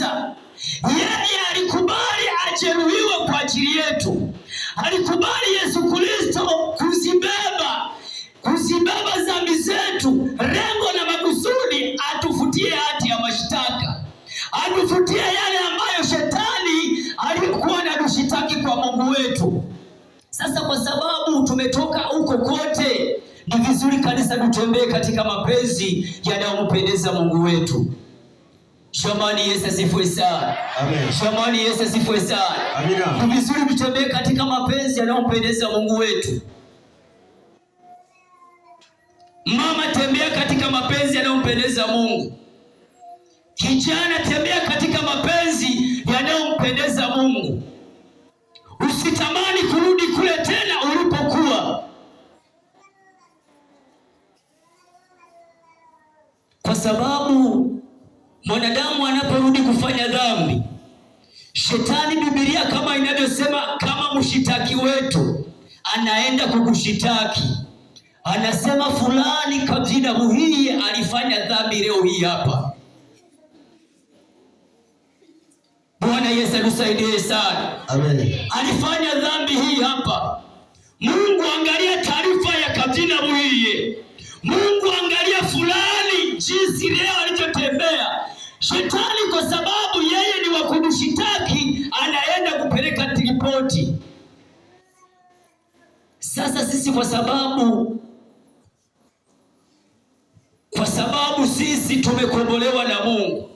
kwanza, yeye alikubali ajeruhiwe kwa ajili yetu. Alikubali Yesu Kristo kuzibeba dhambi zetu, lengo na makusudi atufutie hati ya mashtaka, atufutie yale ambayo shetani alikuwa anatushitaki kwa Mungu wetu. Sasa kwa sababu tumetoka huko kote, ni vizuri kanisa tutembee katika mapenzi yanayompendeza Mungu wetu. Shamani, Yesu asifiwe sana. Amen. Shamani, Yesu asifiwe sana. Amina. Ni vizuri tutembee katika mapenzi yanayompendeza Mungu wetu. Mama, tembea katika mapenzi yanayompendeza Mungu. Kijana, tembea katika mapenzi yanayompendeza Mungu. Usitamani kurudi kule tena ulipokuwa, kwa sababu mwanadamu anaporudi kufanya dhambi, shetani, Biblia kama inavyosema, kama mshitaki wetu, anaenda kukushitaki, anasema fulani kabila hii alifanya dhambi leo hii hapa. Bwana Yesu atusaidie sana. Amen. Alifanya dhambi hii hapa. Mungu angalia taarifa ya kabila Buhiye. Mungu angalia fulani jinsi leo alivyotembea. Shetani kwa sababu yeye ni wa kutushitaki, anaenda kupeleka ripoti. Sasa sisi kwa sababu sisi tumekombolewa na Mungu,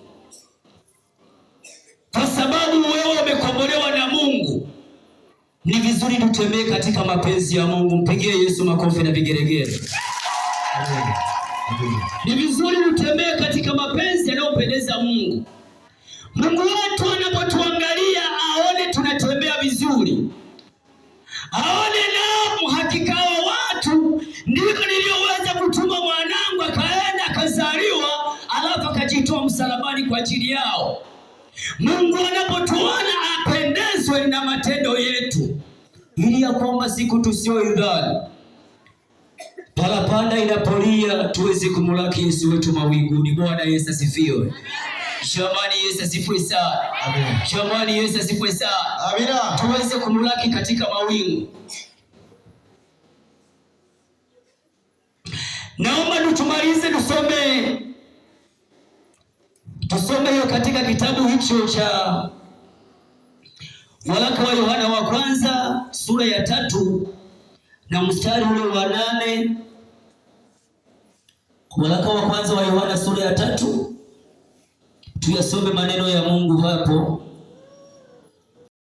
kwa sababu wewe umekombolewa na Mungu, ni vizuri tutembee katika mapenzi ya Mungu. Mpigie Yesu makofi na vigelegele. Amen. Amen. Ni vizuri tutembee katika mapenzi yanayopendeza Mungu. Mungu wetu anapotuangalia aone tunatembea vizuri, aone naam, hakika wa watu ndio niliyoweza kutuma mwanangu akaenda akazaliwa, alafu akajitoa msalabani kwa ajili yao. Mungu anapotuona apendezwe na matendo yetu, ili ya kwamba siku tusiyoidhani parapanda inapolia tuweze kumulaki Yesu wetu mawinguni. Bwana Yesu asifiwe. Jamani, Yesu asifiwe sana. Amen. Jamani, Yesu asifiwe sana. Amina. Tuweze kumulaki katika mawingu. Naomba tutumalize, tusome hiyo katika kitabu hicho cha waraka wa Yohana wa kwanza sura ya 3 na mstari ule wa 8. Waraka wa kwanza wa Yohana sura ya 3, tuyasome maneno ya Mungu hapo.